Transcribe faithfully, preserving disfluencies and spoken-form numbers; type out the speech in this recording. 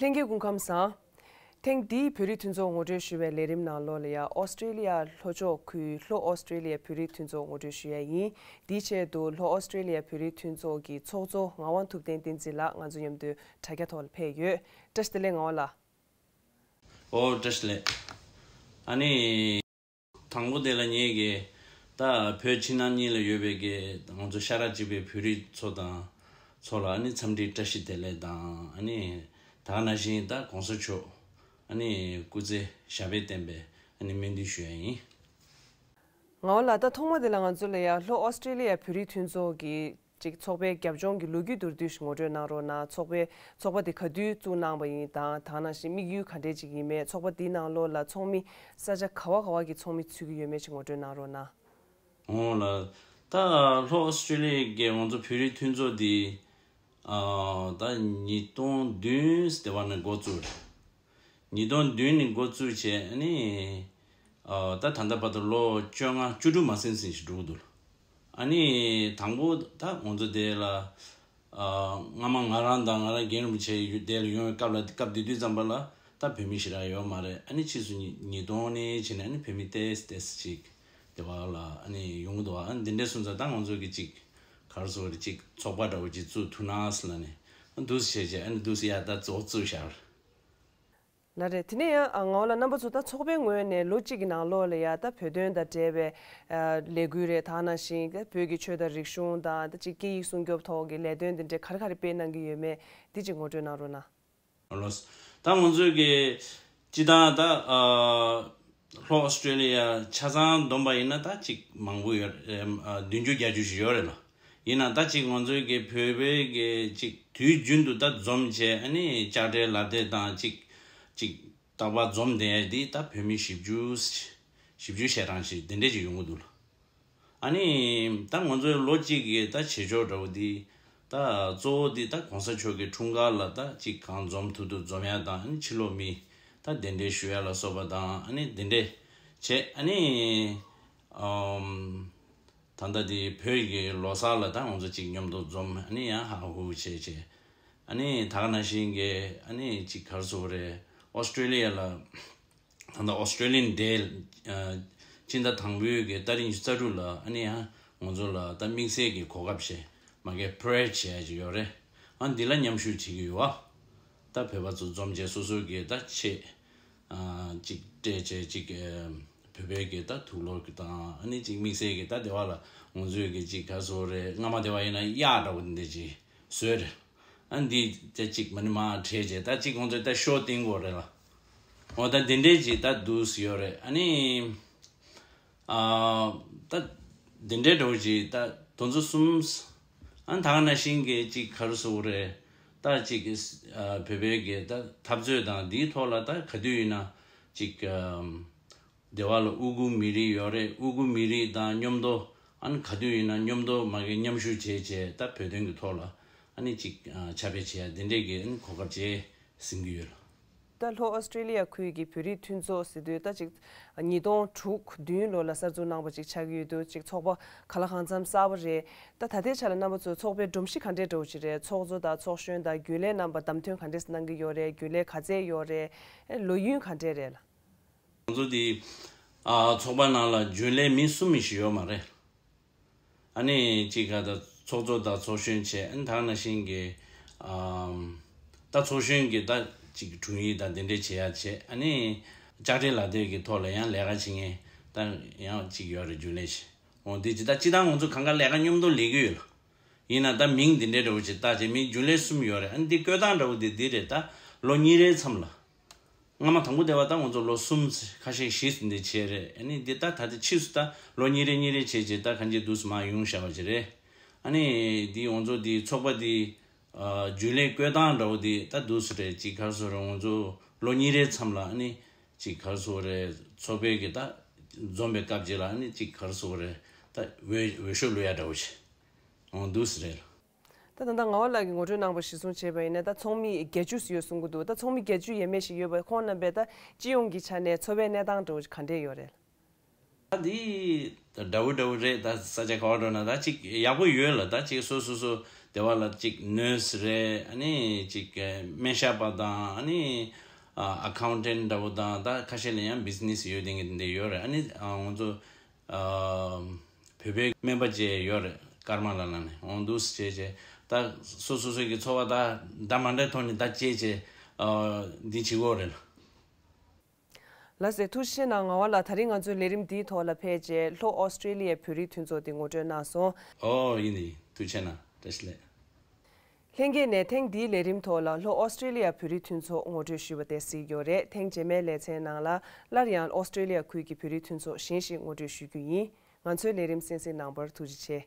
ལྷན་རྒྱས་སྐུ་ཁམས་བཟང་། ཐེངས་འདིའི་བོད་རིགས་མཐུན་ཚོགས་ངོ་སྤྲོད་ཞུ་བའི་ལས་རིམ་ནང་ལོགས་ལ་ཡང་ཨོ་སི་ཀྲེ་ལི་ཡ་ལྷོ་ཕྱོགས་ཁུལ་ལྷོ་ཨོ་སི་ཀྲེ་ལི་ཡ་བོད་རིགས་མཐུན་ཚོགས་ངོ་སྤྲོད་ཞུ་ཡ་ཡིན། དེའི་ཆེད་དུ་ལྷོ་ཨོ་སི་ཀྲེ་ལི་ཡ་བོད་རིགས་མཐུན་ཚོགས་ཀྱི་ཚོགས་གཙོ་ངག་དབང་ཐུབ་བསྟན་བསྟན་འཛིན་ལགས་ང་ཚོ་མཉམ་དུ་དྲ་རྒྱ་ཐོག་ལ་ཕེབས་ཡོད། བཀྲ་ཤིས་བདེ་ལེགས་ངག་དབང་ལགས། ཨོ་བཀྲ་ཤིས་བདེ་ལེགས། ཨ་ནི། དང་པོ་དེ་ལ་ངེད་ཀྱི་ད་བོད་ཕྱི་ནང་གཉིས་ལ་ཡོད་པའི་གི་ང་ཚོ་ཤ་ཁྲག་གཅིག་པའི་བོད་རིགས་ཚོ་དང་ཚོ་ལ་ཨ་ནི་འཚམས་འདྲི་བཀྲ་ཤིས་བདེ་ལེགས་དང་ཨ་ནི་ད་ག་ནང་བཞིན་ད་གོང་ས་མཆོག་ཨ་ནི་སྐུ་ཚེ་ཞབས་པད་བརྟན་པའི་ཨ་ནི་སྨོན་འདུན་ཞུ་ཡ་ཡིན། ངག་དབང་ལགས། ད་ཐོག་མ་དེ་ལ་ང་ཚོ་ལ་ཡ་ལྷོ་ཨོ་སི་ཀྲེ་ལི་ཡ་བོད་རིགས་མཐུན་ཚོགས་ཀྱི་ཅིག་ཚོགས་པའི་རྒྱབ་ལྗོངས་ཀྱི་ལོ་རྒྱུས་མདོར་བསྡུས་ཤིག་ངོ་སྤྲོད་གནང་རོགས་གནང་། ཚོགས་པའི་ཚོགས་པ་དེ་ག་དུས་བཙུགས་གནང་བ་ཡིན་དང་ད་ག་ནང་བཞིན་དམིགས་ཡུལ་ག་འདྲས་ཅིག་ཡིན་མེད། ཚོགས་པ་དེའི་ནང་ལོགས་ལ་ཚོགས་མི་ས་ཆ་ག་བ་ག་བ་གི་ཚོགས་མི་ཚུད་ཀྱི་ཡོད་མེད་ཅིག་ངོ་སྤྲོད་གནང་རོགས་གནང་། འོ་ལ། ད་ལྷོ་ཨོ་སི་ཀྲེ་ལི་ཡའི་ང་ཚོ་བོད་རིགས་མཐུན་ཚོགས་འདི་ཨ་ད་ཉིས་སྟོང་བདུན་དེ་བ་ནས་འགོ་བཙུགས་རེད། ཉིས་སྟོང་བདུན་ནས་འགོ་བཙུགས་བྱས་ཨ་ནི་ཨ་ད་ད་ལྟ་བར་དུ་ལོ་བཅོ་ལྔ་བཅུ་དྲུག་མ་ཟིན་ཟིན་ཞིག་འགྲོ་གི་འདུག་ཨ་ནི་དང་པོ་ད་ང་ཚོ་དེ་ལ་ཨ་སྔ་མ་ང་རང་དང་ང་རང་རྒན་རིན་པོ་ཆེ་ཡུལ་དེ་ལ་ཡོང་བའི་སྐབས་ལ་སྐབས་དེ་དུས་ཙམ་པ་ལ་ད་བོད་མི་ཞེ་དྲག་ཡོད་མ་རེད། ཨ་ནི་ཕྱིས་སུ་ཉིས་ཉིས་སྟོང་ནས་བྱས་ནས་ཨ་ནི་བོད་མི་ཏོག་ཙམ་ཏོག་ཙམ་ཅིག་དེ་བ་ལ་ཨ་ནི་ཡོང་གི་འདུག་ཨ་ནི་འདི་འདྲའི་སོང་ཙང་ད་ང་ཚོ་གི་ཅིག་ག་རེ་ཟེར་དགོས་རེད། ཅིག་ཚོགས་པ་འདྲ་བོ་ཅིག་བཙུགས་ཐུབ་ན་ཟེར་ལབ་ནས་འདུག་སེ་བྱས་བྱས་ཨ་ནི་འདུག་སེ་ཡ་ད་ཚོགས་བཙུགས་བཞག་རེད། ལགས་རེད། དེ་ནས་ཡང་ངག་དབང་ལགས་རྣམ་པ་ཚོ་ད་ཚོགས་པའི་ངོས་ནས་ལོ་གཅིག་གི་ནང་ལོགས་ལ་ཡ་ད་བོད་དོན་དང་འབྲེལ་བའི་ལས་འགུལ་རེད། ད་ག་ནང་བཞིན་བོད་ཀྱི་ཆོས་དང་རིག་གཞུང་དང་ད་ཅིག་སྐད་ཡིག་སྲུང་སྐྱོབ་ཐོག་གི་ལས་དོན་དེ་འདྲ་ག་རེ་ག་རེ་སྤེལ་གནང་གི་ཡོད་མེད་དེ་ཅིག་ངོ་སྤྲོད་གནང་རོགས་གནང་། ལགས། ད་ང་ཚོས་ཀྱི་སྤྱི་བཏང་ད་ལྷོ་ཨོ་སི་ཀྲེ་ལི་ཡ་ཆ་ཚང་བསྡོམས་པ་ཡིན་ན་ད་ཅིག་མང་པོ་ཡོད་རེད། བདུན་ཅུ་བརྒྱད་ཅུ་ཞིག་ཡོད་རེད་ལ། ཡིན་ན་ད་ཅིག་ང་ཚོའི་གི་བོད་པའི་གི་ཅིག་དུས་རྒྱུན་དུ་ད་འཛོམས་བྱས་ཨ་ནི་ལྕགས་སྤྲེལ་ལབ་དེ་དང་ཅིག་ཅིག་རྟག་པར་འཛོམས་བསྡད་ཡ་དེ་ད་བོད་མི་བཞི་བཅུ་བཞི་བཅུ་ཞེ་གྲངས་ཤིག་དེ་འདྲས་ཅིག་ཡོང་གི་འདུག་ལ། ཨ་ནི་ད་ང་ཚོའི་ལོ་གཅིག་གི་ད་བྱེད་ཕྱོགས་འདྲ་བོ་དེ་ད་གཙོ་བོ་དེ་ད་གོང་ས་མཆོག་གི་འཁྲུངས་སྐར་ལ་ད་ཅིག་གང་འཛོམས་ཐུབ་ཐུབ་འཛོམས་ཡ་དང་ཨ་ནི་ཕྱི་ལོགས་མི་ད་གདན་འདྲེན་ཞུ་ཡ་ལ་སོགས་པ་དང་ཨ་ནི་དེ་འདྲས་བྱས་ཨ་ནི་ཨམ། ད་ལྟ་དེ་བོད་ཀྱི་ལོ་གསར་ལ་ད་ང་ཚོ་གཅིག་མཉམ་དུ་འཛོམས་ཨ་ནི་ཡང་ཧ་ཧུ་བྱས་བྱས་ཨ་ནི་ད་ག་ནང་བཞིན་གྱི་ཨ་ནི་གཅིག་ག་རེ་ཟེར་དགོས་རེད། ཨོ་སི་ཀྲེ་ལི་ཡ་ལ་ད་ལྟ་ཨོ་སི་ཀྲེ་ལི་ཡན་ཌེ་སྤྱི་ཟླ་དང་པོའི་གི་ཏ་རིག་ཉི་ཤུ་རྩ་དྲུག་ལ་ཨ་ནི་ཡང་ང་ཚོ་ལ་ད་དམིགས་བསལ་གྱི་གོ་སྐབས་བྱས་མ་གི་པ་རེད་བྱས་ཀྱི་ཡོད་རེད། ཨ་འདི་ལ་མཉམ་ཞུགས་བྱེད་ཀྱི་ཡོད་ཨ། ད་བོད་པ་ཚོ་འཛོམས་བྱས་སོ་སོ་གི་ད་ཆེད། ཅིག་སྤྲད་བྱས་ཅིག་བོད་པའི་གི་ད་དུག་ལོག་གི་དང་ཨ་ནི་ཅིག་དམིགས་བསལ་གི་ད་དེ་བ་ལ་ང་ཚོའི་གི་ཅིག་ག་རེ་ཟེར་དགོས་རེད། སྔ་མ་དེ་བ་ཡིན་ན་གཡག་འདྲ་བོ་འདི་འདྲ་ཅིག་བཟོས་རེད། ཨ་འདི་ད་ཅིག་མ་ནི་མ་བྲེས་བྱས་ད་ཅིག་ང་ཚོས་ད་ཤོ་བསྟན་དགོས་རེད་ལ། འོ་ད་འདི་འདྲས་ཅིག་ད་འདུག་སེ་ཡོད་རེད། ཨ་ནི། ཨ་ད་འདི་འདྲའི་འདྲ་བོ་ཅིག་ད་དོན་ཚོ་གསུམ། ཨ་ད་ག་ནང་བཞིན་གྱི་ཅིག་ག་རེ་ཟེར་དགོས་རེད། ད་ཅིག་ཨ་བོད་པའི་གི་ད་འཐབ་རྩོད་དང་འདིའི་ཐོག་ལ་ད་ག་དུས་ཡིན་ན་ཅིག་ཨམ་སྡེ་བ་ལ་དབུ་དགུ་མི་རིགས་ཡོད་རེད། དབུ་དགུ་མི་རིགས་དང་མཉམ་དུ་ཨ་ནི་ག་དུས་ཡིན་ན་མཉམ་དུ་མ་གི་མཉམ་ཞུགས་བྱས་བྱས་ད་བོད་དོན་གི་ཐོག་ལ་ཨ་ནི་ཅིག་ཨ་ཕྱག་ཕེབས་བྱེད་ཡ་འདི་འདྲའི་གི་ཨ་ནི་གོ་སྐབས་བྱས་ཟིན་གི་ཡོད་ལ། ད་ལྷོ་ཨོ་སི་ཀྲེ་ལི་ཡ་ཁུལ་གྱི་བོད་རིགས་མཐུན་ཚོགས་ཟེར་དུས་ད་ཅིག་ཉིས་སྟོང་དྲུག་བདུན་ལོ་ལ་གསར་འཛུགས་གནང་བ་ཅིག་ཆགས་ཀྱི་ཡོད་དུས་ཅིག་ཚོགས་པ་གང་ལ་གང་འཚམ་གསར་པ་རེད། ད་ད་ལྟའི་ཆ་ལ་རྣམ་པ་ཚོའི་ཚོགས་པའི་སྒྲོམ་གཞི་ག་འདྲས་འདྲ་བོ་ཅིག་རེད། ཚོགས་གཙོ་དང་ཚོགས་གཞོན་དང་རྒྱུན་ལས་རྣམ་པ་བདམས་ཐོན་ག་འདྲས་གནང་གི་ཡོད་རེད། རྒྱུན་ལས་ག་ཚད་ཡོད་རེད། ཨེ་ལོ་ཡུན་ག་འདྲས་རེད་ལ། ང་ཚོ་འདི་ཨ་ཚོགས་པ་ནང་ལ་རྒྱུན་ལས་མི་གསུམ་མི་ཞིག་ཡོད་མ་རེད། ཨ་ནི་གཅིག་ག་ད་ཚོགས་གཙོ་དང་ཚོགས་གཞོན་བྱས་ཨ་ནི་ད་ག་ནང་བཞིན་གྱི་ཨམ་ད་ཚོགས་གཞོན་གྱི་ད་ཅིག་དྲུང་ཡིག་དང་དེ་འདྲས་བྱེད་ཡ་བྱས། ཨ་ནི་ལྕགས་སྤྲེལ་ལ་དེ་གི་ཐོག་ལ་ཡང་ལས་ཀ་བྱེད་མཁན་ད་ཡང་ཅིག་ཡོད་རེད། རྒྱུན་ལས་བྱས། འོ་འདི་ཅི་ད་སྤྱི་བཏང་ང་ཚོ་གང་ག་ལས་ཀ་མཉམ་དུ་ལས་ཀྱི་ཡོད་ལ། ཡིན་ན་ད་མིང་འདི་འདྲའི་འདྲ་བོ་ཅིག་བཏགས་བྱས་མི་རྒྱུན་ལས་གསུམ་ཡོད་རེད། ཨ་ནི་འདི་བསྐོས་སྟངས་འདྲ་བོ་འདི་འདི་རེད། ད་ལོ་གཉིས་རེའི་མཚམས་ལ། སྔ་མ་དང་པོ་དེ་བ་ད་ང་ཚོ་ལོ་གསུམ་ཁ་ཤས་བཞི་འདི་བྱས་རེད། ཨ་ནི་འདི་ད་ད་ལྟ་ཕྱིས་སུ་ད་ལོ་གཉིས་རེ་གཉིས་རེ་བྱས་བྱས་ད་གང་ཅི་འདུག་སེ་མར་ཡོང་བཞག་པ་ཅིག་རེད། ཨ་ནི་འདི་ང་ཚོ་འདི་ཚོགས་པ་འདི་ཨ་རྒྱུན་ལས་བསྐོས་སྟངས་འདྲ་བོ་འདི་ད་འདུག་སེ་རེད། ཅིག་ག་རེ་ཟེར་རེད། ང་ཚོ་ལོ་གཉིས་རེའི་མཚམས་ལ་ཨ་ནི་ཅིག་ག་རེ་ཟེར་རེད། ཚོགས་པའི་གི་ད་འཛོམས་པའི་སྐབས་ཅིག་ལ་ཨ་ནི་ཅིག་ག་རེ་ཟེར་རེད། ད་འོས་འོས་ཤོག་བླུག་ཡ་འདྲ་བོ་ཞིག་འོང་འདུག་སེ་རེད། ད་ད་ལྟ་ངག་དབང་ལགས་ཀྱིས་ངོ་སྤྲོད་གནང་བ་གཞིར་བཟུང་བྱས་པ་ཡིན་ན་ད་ཚོགས་མི་བརྒྱད་ཅུ་ཙམ་ཡོད་གསུང་གི་འདུག་ད་ཚོགས་མི་བརྒྱད་ཅུ་ཡས་མས་ཤིག་ཡོད་པ་ཁོང་རྣམ་པས་ད་སྤྱི་ཡོངས་ཀྱི་ཆ་ནས་ཚོགས་པའི་གནས་སྟངས་འདྲ་བོ་ག་འདྲས་ཡོད་རེད། ད་འདི་ད་འདྲ་བོ་འདྲ་བོ་རེད། ད་ས་ཆ་ག་བ་འགྲོ་ན་ད་ཅིག་ཡག་པོ་ཡོད་ལ། ད་ཅིག་སོ་སོ་སོ་ སྡེ་བ་ལ་ཅིག་ནར་སི་རེད། ཨ་ནི་ཅིག་སྨན་ཞབས་པ་དང་། ཨ་ནི་ཨ་ཁའུན་ཊན་ཊི་འདྲ་པོ་དང་། ད་ཁ་ཤས་ལ་ཡང་བི་ཛི་ནེ་སི་ཡོད་དེ་འདི་ཡོད་རེད། ཨ་ནི་ཨ་ང་ཚོ་ཨ་བོད་པའི་སྨན་པ་བཅས་ཡོད་རེད། ཀརྨ་ལགས་ལ་ནི་འོང་འདུག་བྱས་བྱས། ད་སོ་སོ་སོ་གི་འཚོ་བ་ད་འདྲ་མ་འདྲའི་ཐོག་ནས་ད་བྱས་བྱས་ཨ་འདི་བྱེད་ཀྱི་ཡོད་རེད། ལགས་སོ། ཐུགས་རྗེ་ཆེ་གནང་། ངག་དབང་ལགས། ད་རིང་ང་ཚོའི་ལས་རིམ་འདིའི་ཐོག་ལ་ཕེབས་བྱས་ལྷོ་ཨོ་སི་ཀྲི་ལི་ཡའི་བོད་རིགས་མཐུན་ཚོགས་འདི་ངོ་སྤྲོད་གནང་སོང་། ཨོ་ཡིན་ནི། ཐུགས་རྗེ་ཆེ་གནང་། བཀྲ་ཤིས་བདེ་ལེགས། ལྷན་རྒྱས་ནས་ཐེངས་འདིའི་ལས་རིམ་ཐོག་ལ་ལྷོ་ཨོ་སི་ཀྲི་ལི་ཡ་བོད་རིགས་མཐུན་ཚོགས་ངོ་སྤྲོད་ཞུས་པ་དེ་གཟིགས་ཡོད་རེད། ཐེངས་རྗེས་མའི་ལེ་ཚན་ནང་ལ་སླར་ཡང་ཨོ་སི་ཀྲི་ལི་ཡ་ཁུལ་གྱི་བོད་རིགས་མཐུན་ཚོགས་གཞན་ཞིག་ངོ་སྤྲོད་ཞུ་རྒྱུ་ཡིན། ང་ཚོའི་ལས་རིམ་གསན་གཟིགས་གནང་བར་ཐུགས་རྗེ་ཆེ།